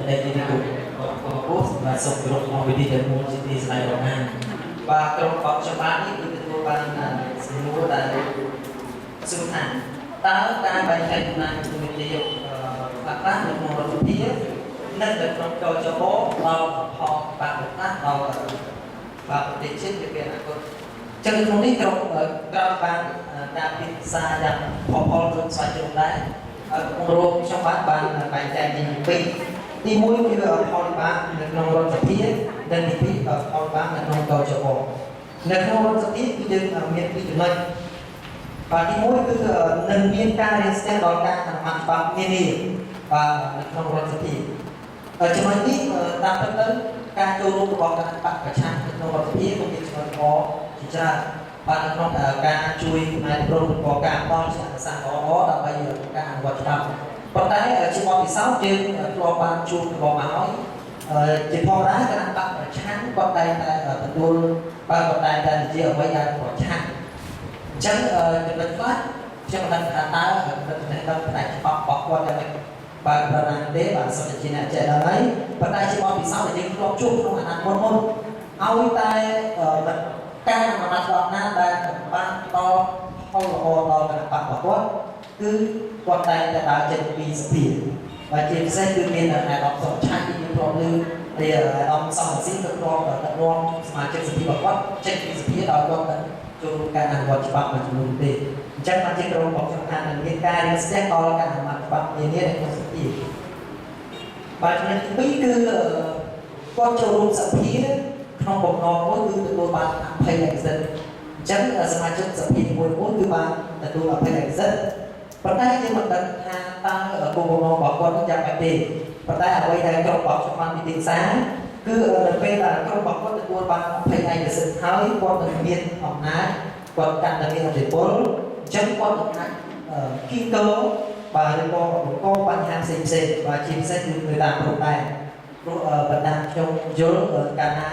ដែលជាទីគោរពពោះសម្រាប់សូមគោរពមកវិធីដែលមួយជាទីស្រឡាញ់របស់ណាបាទក្រុមរបស់ខ្ញុំបាទនេះគឺទទួលបានសំណួរដែលសួរថាតើការបែងចែកអំណាចទូនីតិខ្លះខ្លះនៅក្នុងរដ្ឋសភានិងនៅក្នុងកជបដល់ផលបាក់ខ្លះដល់បាទប្រទេសជាតិនាពេលអនាគតចឹងក្នុងនេះក្រុមក្រោយបានការពិភាក្សាយ៉ាងផលផលដូចស្វែងយល់ដែរគម្រោងខ្ញុំបាទបានបែងចែកជាពីរទី1គឺផលវិបាកនៅក្នុងរដ្ឋសភានិងទី2ផលវិបាកនៅក្នុងកជបនៅក្នុងរដ្ឋសភាគឺយើងមានពីរចំណុចបាទទី1គឺនឹងមានការរៀនស្ទះដល់ការអនុម័តច្បាប់នានាបាទនៅក្នុងរដ្ឋសភាចំណុចនេះតាមពិតទៅការចូលរួមរបស់គណបក្សប្រឆាំងនៅក្នុងរដ្ឋសភាក៏មានចំណុចល្អជាច្រើនបាទនៅក្នុងការជួយផ្នែកព្រមឬក៏ការផ្ដល់ជាអនុសាសន៍ល្អៗដើម្បីការអនុវត្តច្បាប់ប៉ុន្តែជាបទពិសោធន៍យើងធ្លាប់បានជួបកន្លងមកហើយជាធម្មតាគណបក្សប្រឆាំងគាត់តែងតែទទួលបាទគាត់តែងតែនិយាយអ្វីដែលប្រឆាំងអញ្ចឹងចំណុចខ្លះខ្ញុំមិនដឹងថាតើចំណុចនេះដល់ផ្នែកច្បាប់របស់គាត់យ៉ាងម៉េចបាទប្រណាទេបាទសុទ្ធតែជាអ្នកចេះដឹងហើយប៉ុន្តែជាបទពិសោធន៍ដែលយើងធ្លាប់ជួបក្នុងអាណត្តិមុនមុនឲ្យតែការអនុម័តច្បាប់ណាដែលបានផ្ដល់ផលល្អដល់គណបក្សរបស់គាត់គឺគាត់តែងតែដើរចេញពីសភាបាទជាពិសេសគឺមានអាដាមសុខឆាយที่យើងធ្លាប់ឮរាអាដាមសំរងស៊ីក៏ធ្លាប់ដឹកនាំសមាជិកសភារបស់គាត់ចេញពីសភាដោយគាត់មិនចូលរួមការអនុវត្តច្បាប់មួយចំនួនទេអញ្ចឹងបានជាក្រុមរបស់ខ្ញុំថានឹងមានការរៀនស្ទះដល់ការអនុម័តច្បាប់នានានៅក្នុងសភាបាទចំណុចទី2គឺគាត់ចូលរួមសភាក្នុងបំណងមួយគឺទទួលបានអភ័យឯកសិទ្ធិអញ្ចឹងសមាជិកសភាមួយមួយគឺបានទទួលអភ័យឯកសិទ្ធិប៉ុន្តែយើងមិនដឹងថាតើគោលបំណងរបស់គាត់នឹងយ៉ាងម៉េចទេប៉ុន្តែអ្វីដែលក្រុមរបស់ខ្ញុំបានពិភាក្សាគឺនៅពេលដែលក្រុមរបស់គាត់ទទួលបានអភ័យឯកសិទ្ធិហើយគាត់នឹងមានអំណាចគាត់កាន់តែមានឥទ្ធិពលអញ្ចឹងគាត់នឹងអាចគីកោបាទឬក៏បង្កបញ្ហាផ្សេងផ្សេងបាទជាពិសេសគឺនៅតាមព្រំដែនព្រោះបណ្ដាខ្ញុំយល់កាលណា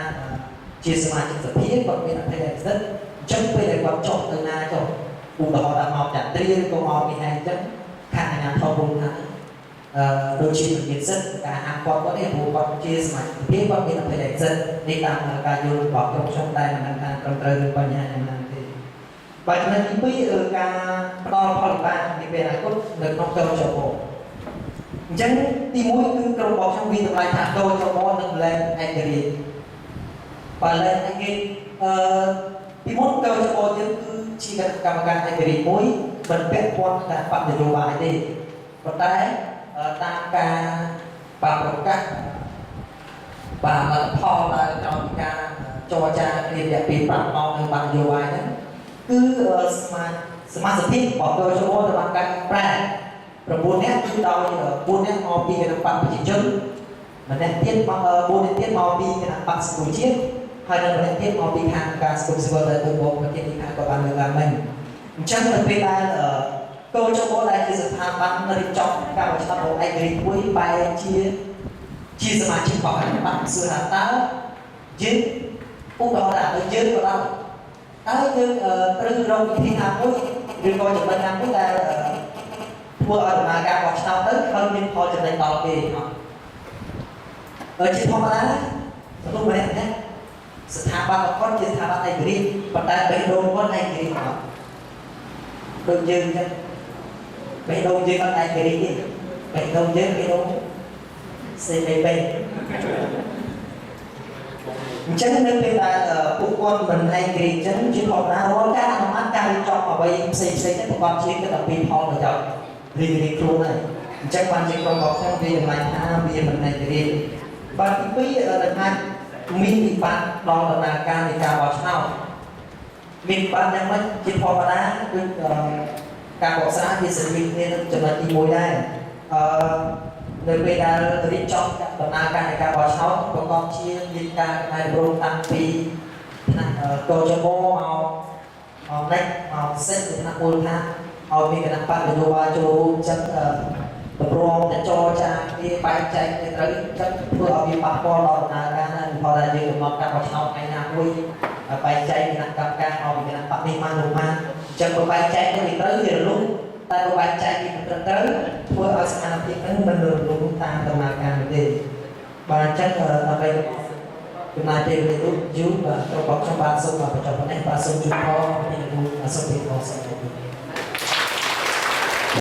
ជាសមាជិកសភាគាត់មានអភ័យឯកសិទ្ធិអញ្ចឹងពេលដែលគាត់ចុះទៅណាចុះឧទាហរណ៍ថាមកចាត្រីឬក៏មកពីឯងអញ្ចឹងខាងអាជ្ញាធរភូមិឋានដូចជាមានសិទ្ធិការហាមគាត់គាត់នេះព្រោះគាត់ជាសមាជិកសភាគាត់មានអភ័យឯកសិទ្ធិនេះតាមការយល់របស់ក្រុមខ្ញុំតែមិនដឹងថាត្រឹមត្រូវឬបញ្ហាយ៉ាងណាទេបាទចំណុចទី2ការផ្ដល់ផលវិបាកនាពេលអនាគតនៅក្នុងកជបអញ្ចឹងទី1គឺក្រុមរបស់ខ្ញុំវាតម្លៃថាកជបនឹងលែងឯករាជ្យបាទលែងឯករាជ្យពីមុនកជបយើងគឺជាគណៈកម្មការឯករាជ្យមួយមិនពាក់ព័ន្ធនឹងការបដិនយោបាយទេប៉ុន្តែតាមការបាទប្រកាសបាទលទ្ធផលដែលក្រោយពីការចរចាគ្នារយៈពេល5ម៉ោងនៅបាននយោបាយហ្នឹងគឺសមាសមាជិករបស់កជបត្រូវបានកែប្រែ9នាក់គឺដោយ4នាក់មកពីគណបក្សប្រជាជនម្នាក់ទៀតមក4នាក់ទៀតមកពីគណបក្សសង្គ្រោះជាតិហើយនិងម្នាក់ទៀតមកពីខាងការសង្គមស៊ីវិលដែលដូចបងប្រធានទីខាងក៏បានលើកឡើងមិញអញ្ចឹងនៅពេលដែលកជបដែលជាស្ថាប័នរៀបចំការបោះឆ្នោតរបស់ឯករាជ្យមួយបែរជាជាសមាជិករបស់គណបក្សសួរថាតើយើងឧទាហរណ៍ថាដូចយើងក៏ដោយតើយើងត្រូវរកវិធីណាមួយឬក៏ចំណុចណាមួយដែលធ្វើឲ្យដំណើរការបោះឆ្នោតទៅហើយមានផលចំណេញដល់គេអត់ជាធម្មតាមនុស្សម្នាក់ម្នាក់ស្ថាប័នរបស់គាត់ជាស្ថាប័នឯករាជ្យប៉ុន្តែបេះដូងគាត់ឯករាជ្យអត់ដូចយើងអញ្ចឹងបេះដូងយើងអត់ឯករាជ្យទេបេះដូងយើងបេះដូង CPP អញ្ចឹងនៅពេលដែលពួកគាត់មិនឯករាជ្យអញ្ចឹងជាធម្មតារាល់ការអនុម័តការរៀបចំអ្វីផ្សេងផ្សេងទៅប្រកបជាគិតអំពីផលប្រយោជន៍រៀងរៀងខ្លួនហើយអញ្ចឹងបានជាក្រុមរបស់ខ្ញុំវាតម្លៃថាវាមិនឯករាជ្យបាទទី2ដែលអាចមានវិបត្តិដល់ដំណើរការនៃការបោះឆ្នោតមានវិបត្តិយ៉ាងម៉េចជាធម្មតាដូចការបកស្រាយវាស្រដៀងគ្នានឹងចំណុចទី1ដែរនៅពេលដែលរៀបចំដំណើរការនៃការបោះឆ្នោតប្រកបជាមានការកែប្រែតាំងពីថ្នាក់កជបមកមកនិចមកសិទ្ធិថ្នាក់មូលដ្ឋានឲ្យមានគណបក្សនយោបាយចូលរួមអញ្ចឹងតម្រងតែចរចាគ្នាបែងចែកគ្នាត្រូវអញ្ចឹងធ្វើឲ្យវាប៉ះពាល់ដល់ដំណើរការណាព្រោះតែយើងកំណត់ការបោះឆ្នោតថ្ងៃណាមួយបែងចែកគណៈកម្មការមកពីគណបក្សនេះមកនោះមកអញ្ចឹងបើបែងចែកទៅវាត្រូវវារលំតែបើបែងចែកវាមិនត្រឹមត្រូវធ្វើឲ្យស្ថានភាពហ្នឹងមិនរលំតាមដំណើរការនោះទេ អញ្ចឹងដើម្បីចំណាយពេលវេលាយូរបាទក្រុមរបស់ខ្ញុំបាទសូមបញ្ចប់ប៉ុណ្ណេះបាទសូមជូនពរពីលោកសូមជូនពរសូមជូន